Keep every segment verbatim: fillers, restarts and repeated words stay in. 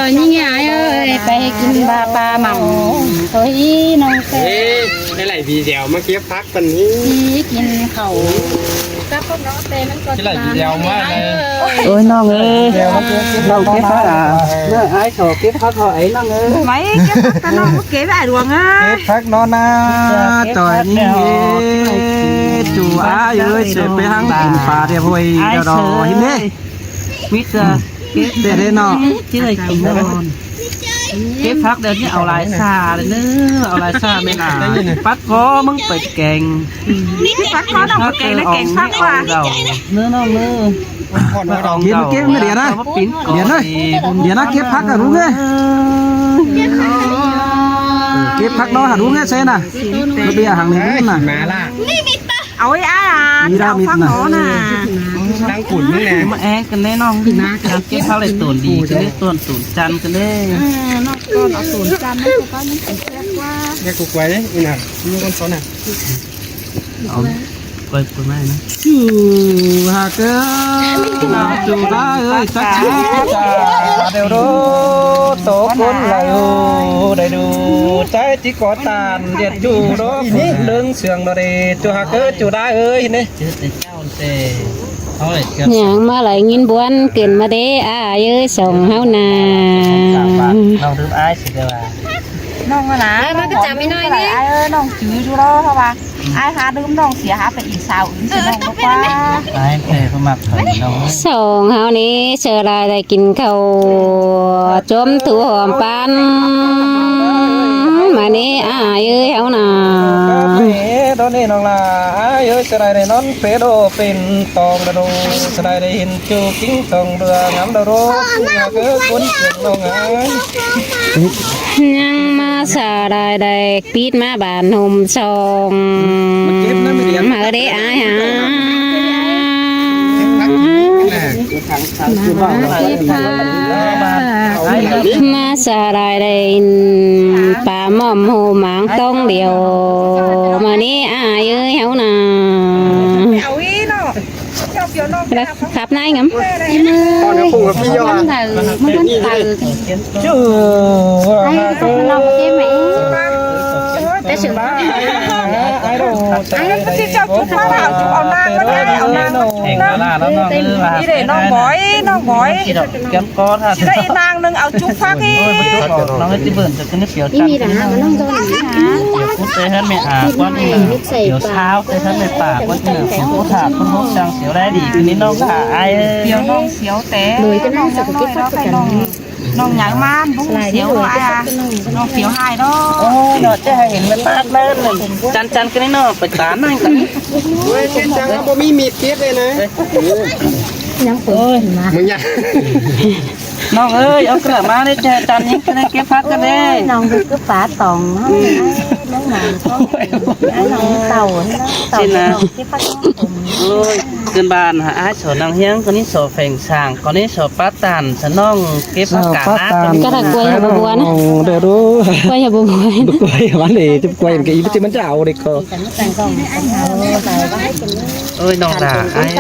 Ơi, nhí nhái ơi, pay kin ba pa mẳn. Tôi nông Ê, cái này video mà kiếp phát phần ý. Đi kin khẩu. Cái này video mà này. Ôi, nông ơi. Video mà kiếp, kiếp phát à? Nó ai sổ kiếp phát thôi ấy, nông ơi. Mấy kiếp phát ta nông có kế bài đuổi á. Kiếp phát nó na, kiếp phát trời nó. Chủ ai ơi, sẽ phải hăng kin pa đẹp hồi đó đó, hít đi. Mít ra. Kiếp thế đấy nó. Chứ là chỉ ngon. Kiếp phát đẹp như ảo lai xa đấy nữa, ảo lai xa mới là. Phát có mứng phải kèng. Kiếp phát có nông có kèng, nó kèng phát qua. Nữa nó nữa. Điện nó kiếp nó điện á. Điện á. Điện nó kiếp phát là đúng đấy. Kiếp phát nó là đúng đấy, xe nè. Nó bây giờ hàng này đúng nè. Ôi, ai à, mít ra chào mít phác nè. Nó nè. Đang củn mít nè. Mà em cái này nó kiếp phác lại tổn đi, cái này tổn tổn chăn cái này. Ờ, nó con nó tổn chăn, nó có những cái chết quá. Nghe cục quay đấy, ui nè, như con sói nè. Ôi, quay quay mai nè. Chủ hạc ơi, chủ ta ơi, chắc chắn cả đều đô, tổ quân là ưu, đầy đủ, trái chỉ có tàn, diệt chủ đó, lưng sương đó đi, chủ hạc ơi, chủ ta ơi, nè. Nhang ꞌmá lai ꞌnghín ꞌbuôn kin ꞌmá đé ai ơi, song ꞌháu nả. Nong đưm ai sia ꞌlẹo ꞌva. Nong ꞌmá nả, ai ꞌmá nong ꞌcọ ꞌchăm ꞌnị ꞌnọi ꞌnị. Ai ơi, nong chứ ꞌchu ꞌlo, ꞌpưa ꞌva ai hák đưm nong sia hák pay ꞌnị sau ứn sia nong ꞌlẹo ꞌva. Ai pay ꞌpưa ꞌmặc thoi nong. Song ꞌháu ꞌnị, sơ lai lai kin khảu. Chom thu hom păn. ꞌMá ꞌnị ai ơi, ꞌháu nả. Đó ꞌnị nong là ai ơi, sơ lai lai ꞌnón pé đô pên tong đô đô, sơ lai lai hên chu kính tong đua ngắm đô đô, ꞌcứ ꞌcốn sương nong ai. Nhang ꞌmá sơ lai lai pít ꞌmá bản hôm song. ꞌMá đé ai hả. ꞌMá sơ lai lai pa ꞌmom hô máng tong điêu. ꞌMá ꞌnị ai ơi, ꞌháu nả. Khắp nải ngắm. Con nó không có phi do à? Chứ. Ai, sao nó không có mẹ? Ai, nó cứ chỉ cho chú khóa bảo chú áo nang, con trai áo nang. Đi để nong bói, nong bói. Chỉ là ꞌi nang ꞌnưng áo chú khóa kì. Nong ꞌnị bươn cho cái nước phiếu chăn. ꞋI mi là hả, mà nong do là hả? Phiếu quốc tế hơn mẹ à, quan ꞌnị là phiếu sao, tế hơn mẹ tả, quan ꞌnị là phiếu quốc hạp, phiếu quốc trang, phiếu đai đi, cái ꞌnị nong hả ai. Phiếu nong phiếu té. Đuổi cái nong nó sẽ có cái phát cho cần. Nong nhớ man bún lai xiếu đi rồi, ai à. Nong phiếu hai đó. Ôi, nó chứ hay hên mẹ tát ꞌmá. Chăn chăn cái ꞌnị nó phải tán anh. Ôi, cái chăn nó có mi mịt tiết đây này. Nhắm ôi mà. Mừng nhá. Nong ơi, ông cứ ꞌmá đi chăn những cái này kiếp phát cái đấy. Nong cứ cứ phá tòng. Nong mà có. Nong tàu, nong tàu. Xin à. Nong kiếp phát. Ôi, cơn bàn hả ai sổ nong hiếng, con ꞌnị sổ phèng sàng, con ꞌnị sổ pát tàn, sổ nong kiếp phát cả nát. Cái là quay hả bố bố nè? Ôi, đều đu. Quay hả bố bố? Quay hả bắn để chụp quay cái ý chứ bắn chảo để có. Ôi, nong là ai?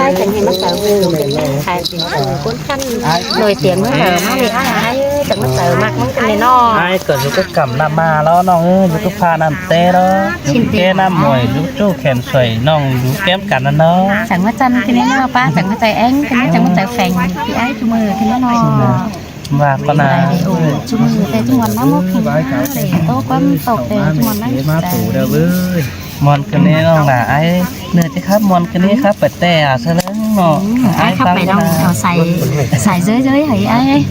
Nổi tiếng lắm hả? Má đi ai ai? Chẳng có tờ mặc món cái này no. Ai có dù có cẩm nạp mà lo nong ơi, dù có pha nạp té đó. Dù kẻ nạp mỏi, dù chú khen sỏi nong, dù kém cắn nó. Chẳng có chăn cái này no, pa, chẳng có chai eng, cái này chẳng có chai phèng, cái ai chú mơ cái nó no. Và con à. Chú mơ cái chú mòn nó mốc thì nó để tô quan tộc để chú mòn nó. Mòn cái này nong là ai, nưa chứ khắp mòn cái này khắp phải tè à, sao lắm nó. Ai khắp phải nong, nó xài, xài dưới dưới hả ai.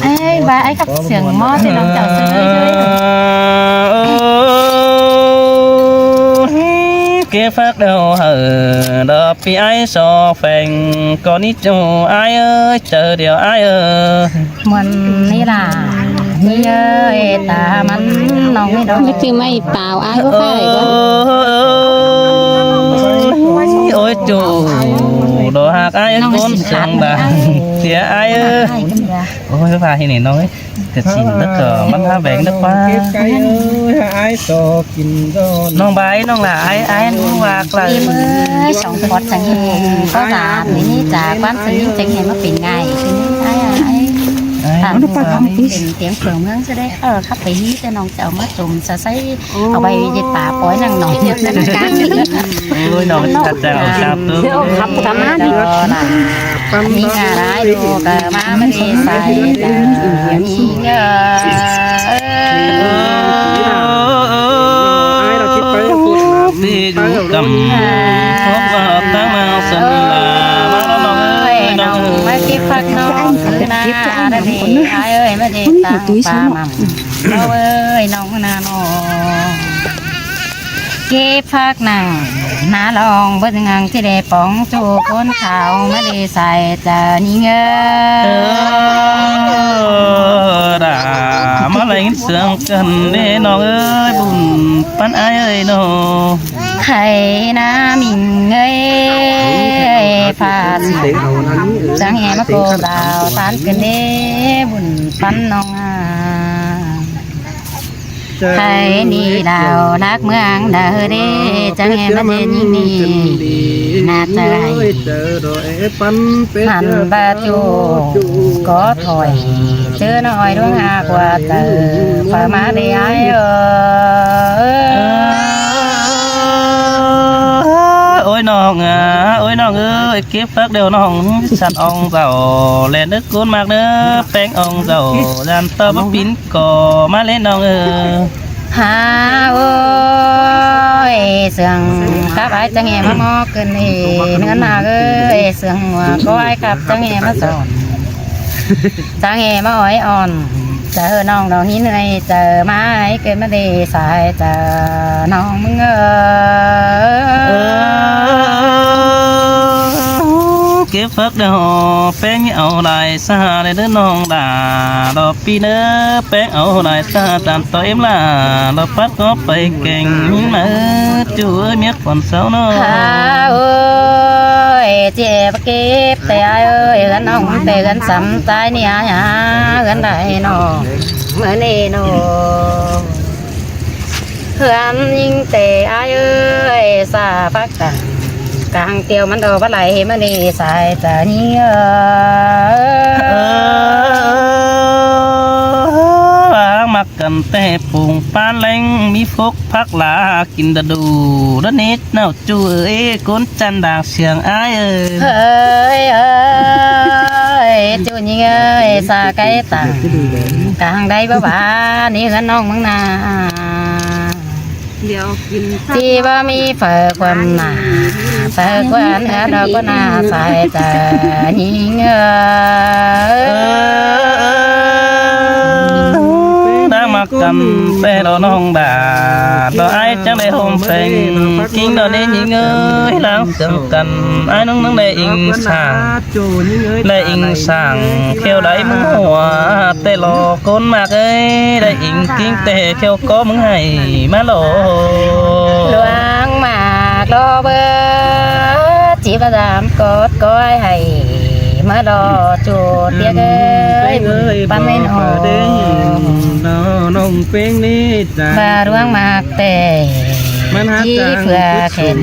Ai, ba ai khắp xiềng mó thì nong chảo dưới dưới. Kiếp phát đầu hở, đó pi ai so phèng, con ꞌnị chu ai ơi, chớ điều ai ơi. Muôn ꞌnị là ꞌnị ơi, ta mắn nong ꞌnị đó. Cái chữ mày bảo ai có phải con. Ôi, chủ, đó hạc ai con sương bà. Sia ai ơi. Ôi, ba hi này nong ơi. Cái xin đất cờ mắn há bèng đất pa. Ai so kin do. Nong ba ai, nong là ai, ai nong ba là. Em ơi, song pot song hì. Có là ꞌnị chả quan song hì song hì mà pin ngại. Ai ai. Áo nó păng hăm tí. Pên tiếng phường ꞌmướng ꞌsứ đé. Ờ, khắp phải hí cho ꞌnọng chảu ꞌmá chôm sa say. Au ꞌvạy ꞌdệt pá pói ꞌnăng ꞌnọng. Ôi, ꞌnọng chảu, chảu, chảu ꞌtứ. Khắp khắp ꞌmá đi. Đó là. Hí ngả đái đô cà ꞌmá ꞌmá đi sai. Hí ngả. Ôi, ꞌnọng ꞌmá chếp phắc ꞌnọng ꞌcứ ꞌna đa đi. Ái ơi, ꞌmá đi tang pá mẳm. Áo ơi, ꞌnọng ꞌmá ꞌnọng. Chếp phắc ꞌnăng, ꞌná ꞌlọng bớt ngăng ꞌchí đé póng ꞌchu ꞌcốn khảu ꞌmá đi sai ꞌchạ ꞌnị ꞌngớ. Ơ, đa ꞌmá leng sương căn đé ꞌnọng ơi, bun ꞌpắn ái ơi ꞌnọng. Khay ꞌná ꞌminh ơi, pha sương. Chắng ꞌhê ꞌmá cô đao tán căn đé, bun ꞌpắn ꞌnọng a. Khay ꞌnị đao lác ꞌmướng đa ꞌhứ đé, chắng ꞌhê ꞌmá đé ꞌnị ꞌnị. ꞌNa ꞌchạ ꞌhăn ꞌva ꞌchu có thôi, ꞌchớ ꞌnọi ꞌluống a ꞌquá ꞌtạu, pha ꞌmá đé ái ơ. Ôi ꞌnọng a, ôi ꞌnọng ơi, chếp phắc đéo ꞌnọng, săn ong dảu, ꞌlẹo ꞌnớ ꞌcốn ꞌmặc ꞌnớ, péng ong dảu, dăn ꞌtọ báu pín ꞌcọ ꞌmá ꞌlế ꞌnọng ơ. Ha ơi, sương cắp ái chắng ꞌhê ꞌmá ꞌmo căn ê, ꞌnớ ꞌnạ ơi, sương ꞌmưa có ái cắp chắng ꞌhê ꞌmá son. Chắng ꞌhê ꞌmá ói ón. Chảu ꞌnọng ꞌnọng ꞌnị ꞌnọi chảu ꞌmá ái căn ꞌmá đi sai ꞌchạ ꞌnọng ꞌmướng ơ. Chếp phắc đéo péng au lai sa đé ꞌnớ ꞌnọng đa, đo ꞌpi ꞌnớ péng au lai sa, tản ꞌtoi ꞌếm ꞌlạ, đo pắt có pay keng ꞌmá ꞌchu ơi, miếc khuôn sáu ꞌnớ. Ha ơi, ꞌchí ꞌva chếp té ái ơi, ꞌhướn ꞌnọng té ꞌhướn sắm ꞌtái ꞌnị a, ꞌhướn đảy ꞌnọng, ꞌmưa ꞌnị ꞌnọng. ꞌHướn ꞌnhính té ái ơi, sa phắc cang, cang ꞌtiêu ꞌmắn đo báu lai ꞌhế ꞌmá đi sai ꞌchạ ꞌnị ơ. Ơ, ꞌmặc căn té phung ꞌpán ꞌleng ꞌmí phốc phắc la kin đa đu, đa nết ꞌnạu ꞌchu ơi, ꞌcốn chăn đang siêng ái ơi. Ơi ơi, ꞌchu ꞌnhính ơi, sa cái tang, cang đảy báu bá, ꞌnị ꞌhướn ꞌnọng ꞌmướng ꞌnạ. ꞌChí báu ꞌmí phở khuôn ꞌnạ, phở khuôn ꞌnạ, đo ꞌcốn ꞌnạ sai ꞌchạ ꞌnhính ơ. Đang ꞌmặc căn té đo ꞌnọng đa, đo ái chắng đảy hôm pheng, kin đo ꞌnị ꞌnhính ơi, lăng sương căn, ái ꞌnưng ꞌnưng đảy inh sang. Đảy inh sang, kheo đảy ꞌmướng hua, té lo ꞌcốn ꞌmặc ơi, đảy inh kin té kheo có ꞌmướng hảy ꞌmá lo. ꞌLuống ꞌmặc lo bớt, ꞌchí báu dám cốt cói hảy, ꞌmá lo ꞌchu tiếc ơi, ꞌpắn ꞌnị ꞌnọng. ꞌNọng péng ꞌnị ꞌchạ. ꞌVa ꞌluống ꞌmặc té, ꞌchí phưa khen,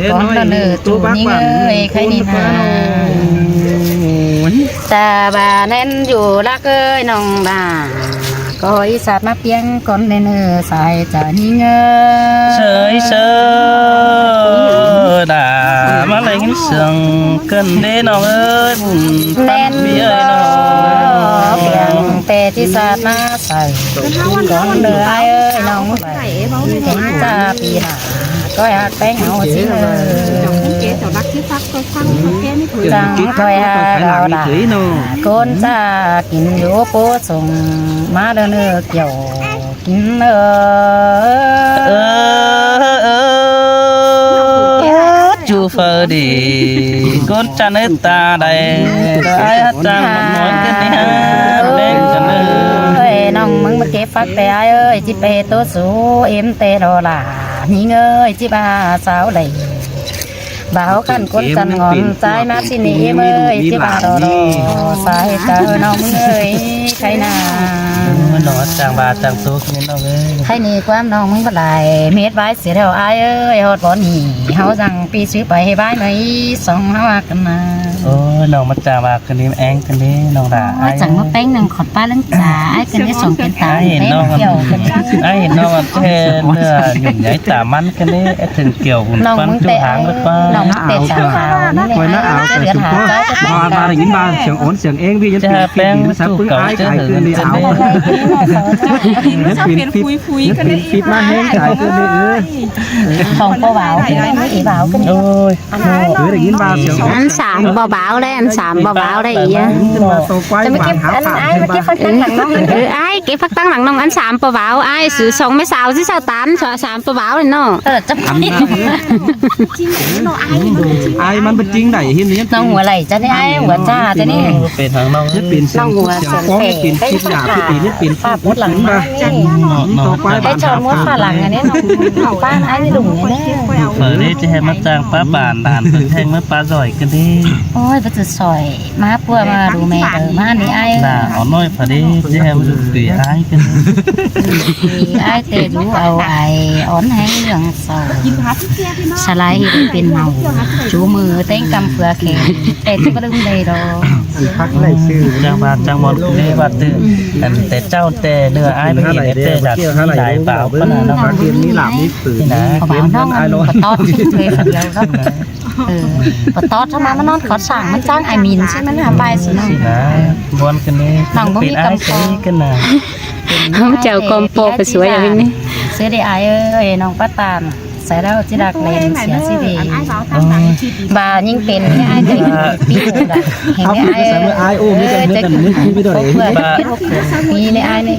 cón đo ꞌnư ꞌchu ꞌnhính ơi, khay ꞌnị ꞌnạ. Ta ba ꞌnén dú lắc ơi ꞌnọng đa. Có ꞌí sạt ꞌmá piếng cón đe ꞌnư sai ꞌchạ ꞌnhính ơ. Sơi sơ đa ꞌmá leng sương căn đé ꞌnọng ơi, bun ꞌpắn ꞌpi ơi ꞌnọng. Piếng té ꞌchí sạt ꞌmá sai cón đe ái ơi ꞌnọng. Kéng ꞌchạ ꞌpi ꞌnạ. Có ꞌhặc péng au ꞌchí ơ. Chắng có ꞌhặc au đa. ꞌCốn ꞌchạ kin dú pú sung ꞌmá đơ ꞌnư kiẻo kin ơ. Ơ, ơ, ơ, ꞌchu phơ đi. ꞌCốn chăn ới ta đảy, ái hák chang một nói ꞌcứn đi ha. Đen chăn ơi. Ơi, ꞌnọng ꞌmướng ꞌmá chếp phắc té ái ơi, ꞌchí pay ꞌtố sú êm té đo đa. ꞌNhính ơi, ꞌchí ba sáu đảy. Báu khăn ꞌcốn chăn ngón, ꞌchái ꞌmá ꞌsịn ꞌnị ꞌếm ơi, ꞌchí ꞌva đỏ đỏ, sai ta ꞌnọng ꞌmứng ơi, khay nả. Ơ, ꞌnọng chắng ꞌva chắng ꞌtố ꞌnị ꞌnọng ơi. Khay ꞌnị ꞌquám ꞌnọng ꞌmứng báu lai, mết ꞌvái sia ꞌlẹo ải ơi, ꞌhọt bón ꞌnị, ꞌháu dăng ꞌpi ꞌsứ pay ꞌhế ꞌvái ꞌmá ꞌí song ꞌháu ꞌhặc ꞌnớ. Ơ, ꞌnọng ꞌmá chắng ꞌva ꞌcọ ꞌnị ꞌen ꞌcọ ꞌnị ꞌnọng đa. Ôi, ải chắng ꞌmá ꞌpéng ꞌnăng khọt ꞌpá ꞌlớng chả, ải ꞌcọ ꞌnị song ken ta, ải hên ꞌpéng ꞌnọng, ꞌkiẻo ꞌcọ ꞌnị. Ải hên ꞌnọng ꞌtẹ ꞌnưa nhủm nháy ta ꞌmắn ꞌcọ ꞌnị, ải thửn kiẻo ꞌnọng ꞌpắn ꞌmứng ꞌchu ꞌtẹ, háng báu ꞌquá. ꞌNọng ꞌmứng ꞌtẹ chả khảo ꞌnị, ải ꞌcọ ꞌnị hả, ꞌcọ ꞌnị hả. Ba, ba đảy ꞌnhính ꞌva siêng ón siêng ꞌeng ꞌviạk ꞌnhính ꞌchá ꞌpéng ꞌmá ꞌchu cáu ꞌchớ hảư ꞌnị ꞌnị ꞌnị áo. ꞌNhính pên phít, ꞌnhính pên phít ꞌmá ꞌhéng chả ꞌcọ ꞌnị ư. Song ꞌpo báu, ꞌí báu ꞌcọ ꞌnị. Ôi. Ăn, ăn, ăn, ăn sảm ꞌpo báu đảy, ăn sảm ꞌpo báu đảy ꞌnị. Chả ꞌmí kếp, ăn, ăn, ăn kếp phác tang lăng ꞌnọng. Ơ, ải kếp phác tang lăng ꞌnọng, ăn sảm ꞌpo báu, ải ꞌsứ song ꞌmí sáo ꞌchí sáo tán, sọ sảm ꞌpo báu đảy ꞌnọ. Ơ, chả ꞌmí. Ải ꞌmắn báu ꞌchính đảy ꞌhịn ꞌnị. ꞌNọng hua đảy chả ꞌnị, ải hua chả chả ꞌnị. Pên hăng ꞌnọng. ꞌNị pên ꞌsướng siêng ꞌpó, ꞌnị pên ꞌsướng pên ꞌpó, ꞌnị pên ꞌpó ꞌlớng ꞌmá. Ải chả ꞌmá phả lăng ăn ꞌnị ꞌnọng. Pá ải ꞌnị lủng ꞌnị. Phở ꞌnị ꞌchí ꞌhế ꞌmá chắng ꞌpá bản, bản phở ꞌhế ꞌmá ꞌpá ꞌdọn ꞌcọ ꞌnị. Ôi, báu ꞌchư sỏi. ꞌMá ꞌpưa ꞌmá đu ꞌme đaư ꞌmá ꞌnị ải. Đa ón ꞌnọi phở ꞌnị ꞌchí ꞌhế ꞌmá đu tỉ ải ꞌcọ ꞌnị. Ải ꞌtẹ đu au ải ón ꞌhéng ꞌlương sau. Sa lai ꞌhế pên ꞌháu. Chu ꞌmự ꞌtếng ꞌcắm phưa khen. ꞌTẹ ꞌchí báu đưm đảy đo. Ăn phắc đảy sư. Chắng ꞌva chắng ꞌmón ꞌcọ ꞌnị ꞌva ꞌtứ. Ăn ꞌtẹ ꞌchạu ꞌtẹ ꞌnưa ải ꞌmí ꞌnị ꞌtẹ chả đảy báu ꞌpá ꞌnạ ꞌnọng. Phắc tiên ꞌmí lạp ꞌmí phử. ꞌNị ꞌnạ. Khảu báu ꞌnọng, ꞌpá tót ꞌchí thuê phản điêu ꞌnọng. Ơ, ꞌpá tót ꞌchớ ꞌmá ꞌmá ꞌnón khót sảng ꞌmắn chắng ải ꞌmịn ꞌsứ ꞌmắn hả bai ꞌsứ ꞌnọng. ꞌNị ꞌnạ. Bón ꞌcọ ꞌnị. ꞌNọng báu ꞌmí pên ải căm pho. ꞋCọ ꞌnị. Hóng chào con pô phải sửa rồi ꞌnị. Sửa đi ải ơi, ꞌnọng ꞌpá tản. Sai ꞌlẹo ꞌchí đắc ꞌlen sia ꞌchí đi. Ơ. Ba ꞌnhính pên ꞌnị ải ꞌtẹ pi ꞌnị đa. Hên ꞌnị ải ơi. Ơ, ꞌchớ ꞌmí đo đảy. Ôi, ꞌmí ꞌnị ải ꞌnị.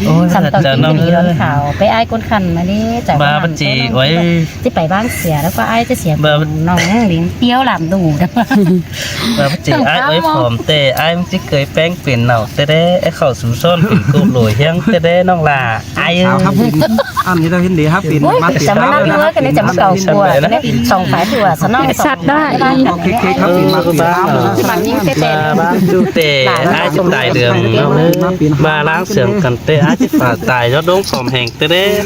Ôi, sắm tỏn chả ꞌnị ꞌnọng đi đón ơi. Khảo pay ải ꞌcốn khăn ꞌmá ꞌnị, chả ba ꞌmắn báu ꞌchí, ôi. ꞌChí pay ꞌváng sia ꞌlẹo ꞌquá ải ꞌchí sia. Ba báu ꞌnọng ꞌlính piếu làm đủ đa. Ba báu ꞌchí ải ơi, phom ꞌtẹ ải ꞌmắn ꞌchí ꞌcới ꞌpéng pên nảu ꞌtẹ đé, ải khảu sú son pên ꞌcộp ꞌlội ꞌhéng ꞌtẹ đé ꞌnọng lả. Ải ơi. Ăn ꞌnị ꞌtao ꞌhịn đi hắp pên. Ôi, ꞌmá pên chả ꞌmá ꞌnặn ꞌmá ꞌcọ ꞌnị chả ꞌmá cảu cua, ꞌcọ ꞌnị song phái tua sa ꞌnọng. Sắt đa. Ơ, ba, ba, ba, ꞌchu ꞌtẹ, ải ꞌchí tai đường ꞌnọng. Ba ꞌláng siêng căn ꞌtẹ, ải ꞌchí pha tai, gió đống phom heng ꞌtẹ đé.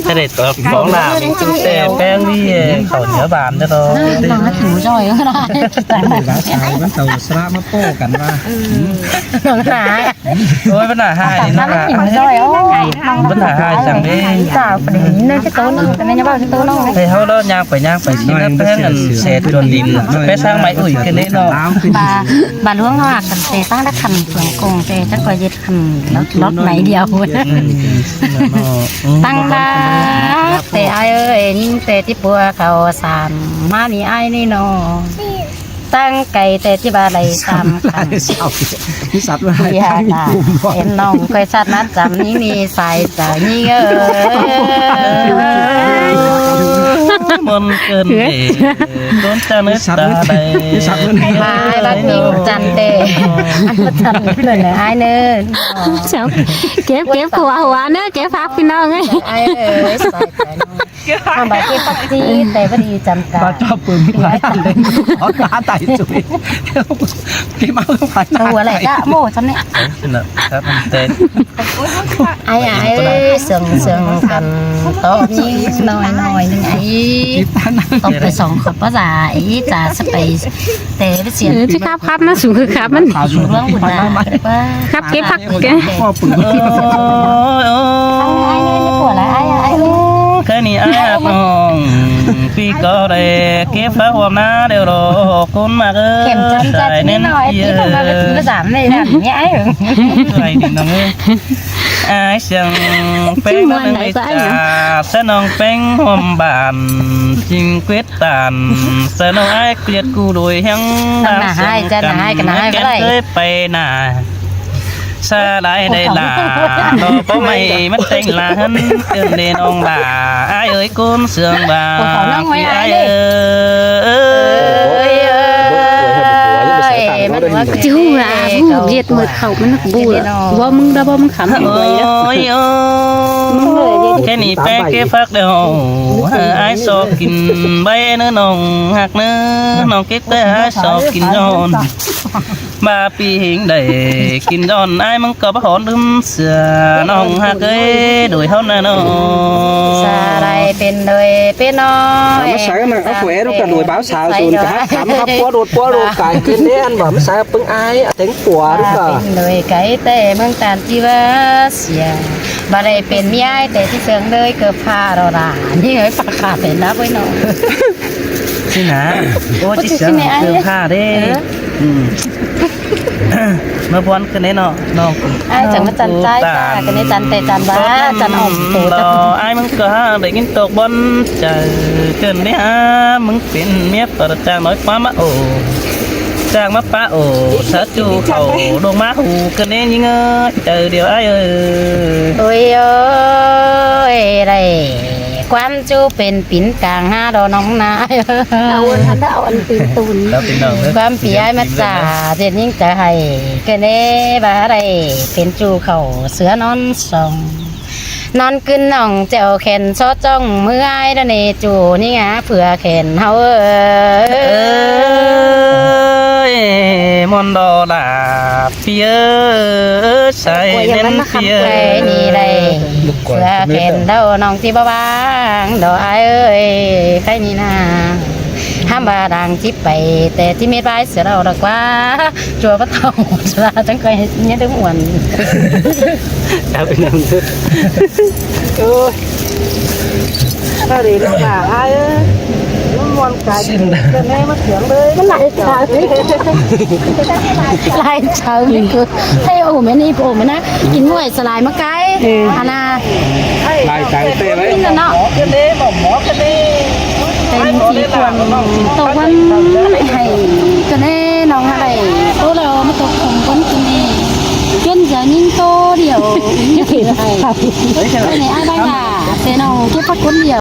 Thế này, ờ, phóng là mình ꞌchu ꞌtẹ, ꞌpéng đi, khảu nhớ bàn cho nó. Ơ, ꞌnọng ꞌmá thử rồi ꞌnị. Ba sai ꞌmắn ꞌtao srá ꞌmá ꞌpọ căn ꞌva. ꞌNọng hả? Ôi, ꞌmắn hả ꞌhại ꞌnị ꞌnọng hả? Rồi, ôi. ꞌMắn hả ꞌhại chắng đi. Chả phải đi nơi ꞌchớ ꞌtố ꞌnọng, ꞌcọ ꞌnị ꞌnhá ꞌvạu ꞌchớ ꞌtố ꞌnọng. Thế ꞌháu ꞌlọ ꞌnhang pay ꞌnhang pay ꞌsịn ꞌnớ ꞌpéng ăn sia chuôn đin. Pay ꞌsáng mai ủi ꞌcọ ꞌnị ꞌnọng. Ba, ba ꞌluống ꞌhọa căn ꞌtẹ ꞌtáng đắc khăn phường công ꞌtẹ chắng ꞌcọ ꞌdệt khăn lót, lót mai điêu. Ơ, ꞌtáng đa, ꞌtẹ ải ơi, ꞌnhính ꞌtẹ ꞌchí pua khảu sảm ꞌmá ꞌnị ải ꞌnị ꞌnọng. ꞌTáng cay ꞌtẹ ꞌchí ba đảy sảm căn. Sắt ꞌmá ꞌhại. Ên ꞌnọng ꞌcọ sắt ꞌmá chăm ꞌnhính ꞌnị sai chảu ꞌnhính ơi. Mơn cơn ê, ꞌcốn chăn ứt ta đảy. Ba ải bát ꞌnhính chăn ꞌtẹ. Ăn bát chăn ứt ꞌnớ ải ꞌnớ. Chăm, kếp, kếp khua hua ꞌnớ, kếp phác ꞌpi ꞌnọng ơi. Ải ơi, sai chảu ꞌnhính. Hăm ba kếp phác ꞌchí, ꞌtẹ báu đi chăm cả. Ba chăm pưng ꞌpi ꞌnọng. Ót ta tai chuối. Kếp máư phái ꞌnạ. Ua lai ꞌchạ ꞌmô chăm ꞌnị. Ơ, ꞌnạ, sắt ꞌmắn ꞌtẹ. Ải ải ơi, siêng siêng căn tóp ꞌnị ꞌnọi ꞌnọi ꞌnưng ải. Tóp pay song khảu ꞌpá dả ải chả sa pay ꞌtẹ báu sia. Ơ, ꞌchí khắp khắp ꞌnớ, sung khắp ꞌmắn. Sung ꞌluống bun đa. Khắp kếp phác kếp. Ôi, ôi. Ải ꞌnị ꞌnị pua lai ải ải. Cái này ai áp hồng, ꞌpi ꞌcọ đảy kếp phác ꞌhuôm ꞌná điêu đo, ꞌcốn ꞌmặc ơi. Khem chăn chăn ꞌnị ꞌnọi, ꞌpi ꞌcọ ꞌmặc ơi, ꞌchí ꞌmá dản ꞌnị dản ꞌnị ải. Ai đi ꞌnọng ơi. Ải siêng ꞌpéng ꞌnọng ꞌmí chả, ꞌsớ ꞌnọng ꞌpéng ꞌhuôm bản, ꞌchí quyết tản, ꞌsớ ꞌnọng ải ꞌquiệt cu đuổi ꞌhéng. Chăn ꞌnạ ꞌhại, chăn ꞌnạ ꞌhại, căn ꞌnạ ꞌhại ꞌcọ đảy. Ké ꞌcới pay ꞌnạ. Sa lai đảy lả, ꞌnọng ꞌpó ꞌmạy ꞌmắn ꞌtếng lả ꞌhướn, ꞌcứn đê ꞌnọng lả, ải ơi ꞌcốn siêng ba, ải ơi. Ôi, ôi, ôi, ôi, ôi, ôi, ôi, ôi, ôi, ôi, ôi, ôi, ꞌChí ꞌhụ hả, ꞌhụ ꞌdệt mưa khảu ꞌmắn ꞌnặc bu. Bók ꞌmứng đó, bók ꞌmứng khắm. Ôi, ôi. ꞌMứng ꞌlới ꞌdệt. Kẻ ꞌnị ꞌpéng kẻ phác đảy hảư ải so kin ꞌvạy ꞌnớ ꞌnọng ꞌhặc ꞌnớ, ꞌnọng kếp đảy ải so kin dọn. ꞌVa ꞌpi ꞌhịnh đảy kin dọn, ải ꞌmứng ꞌcọ báu hón đưm sửa ꞌnọng ꞌhặc ơi, đuổi ꞌháu ꞌnạ ꞌnọng. Sa đảy pên đuổi pên ꞌnọng. Mà sao mà có khỏe lúc cả đuổi báo sao rồi cả hát khắm khắp quá đột quá đột cái cái đen bảo mà sao ꞌpứng ải à, tính của lúc cả. Pên đuổi cái té ꞌmướng ꞌtan ꞌchí ꞌva sửa. ꞌVa đảy pên ꞌmí ải té ꞌchí sương đuổi ꞌcọ pha đó là. ꞌNhí ơi pha khả pên đó với ꞌnọng. ꞌChí ꞌnạ. Ô, ꞌchí sương ꞌcọ pha đế. Ơ. Ừ. ꞌMá bón ꞌcọ ꞌnị ꞌnọng, ꞌnọng. Ải chắng ꞌmá chăn ꞌchái ta, ꞌcọ ꞌnị chăn té chăn ꞌva, chăn ỏm tổ chăn. Ải ꞌmứng ꞌcọ hả, đảy kin tốc bón chaư ꞌcọ ꞌnị hả, ꞌmứng pên ꞌmía pă chang nói ꞌquám ꞌmá ổ. Chang ꞌmá pá ổ, sa ꞌchu khảu, đông ꞌmá hủ ꞌcọ ꞌnị ꞌnhính ơi, chaư điêu ải ơi. Ôi ơi, đảy ꞌquám ꞌchu pên pín cang hả đó ꞌnọng ꞌnạ. Au ăn đó, au ăn pên tùn. Đó pên ꞌnọng ꞌnớ. ꞌQuám ꞌpi ải ꞌmá chả, ꞌdệt ꞌnhính chaư hảư, ꞌcọ ꞌnị ꞌva đảy pên ꞌchu khảu sửa ꞌnón song. ꞌNón ꞌcứn ꞌnọng chẻo khen só ꞌchong ꞌmứ ải đó ꞌnị ꞌchu ꞌnhính hả, phưa khen ꞌháu ơi. Ơi, ꞌmuôn đó là ꞌpi ơi, sai ꞌmen ꞌpi ơi. Khay ꞌnị đảy. Phưa khen đaư ꞌnọng ꞌchí báu ꞌváng đó ải ơi, khay ꞌnị ꞌnạ. Hám ꞌva đang ꞌchí pay, té ꞌchí mết ꞌvái sửa đaư đó ꞌquá. Chua báu thảu, chua chắng khay ꞌnhá đưm uôn. Chào pên ꞌnọng. Ôi. Sao để nó bảo ai á. Nó ngon cái gì. Cái này mà sướng đấy. Nó lại cháo. Lai cháo mình cứ. Thế ổ mẹ đi, ổ mẹ ná. Kin ꞌnguội sa lai ꞌmá cái. Ừ. Hả ꞌnạ. Lai cháo tê đấy. Kin ꞌnọ. Mỏ cái đấy, mỏ, mỏ cái đấy. Pên ꞌchí cuông tô ꞌvắn hảư ꞌcọ ꞌnị ꞌnọng hả đảy. Tô lo ꞌmá tô khong ꞌcốn kin ꞌnị. Chuyên gia ꞌnhính tô điêu. Cái này ai bay hả? Té ꞌnọng kếp phát ꞌcốn điêu.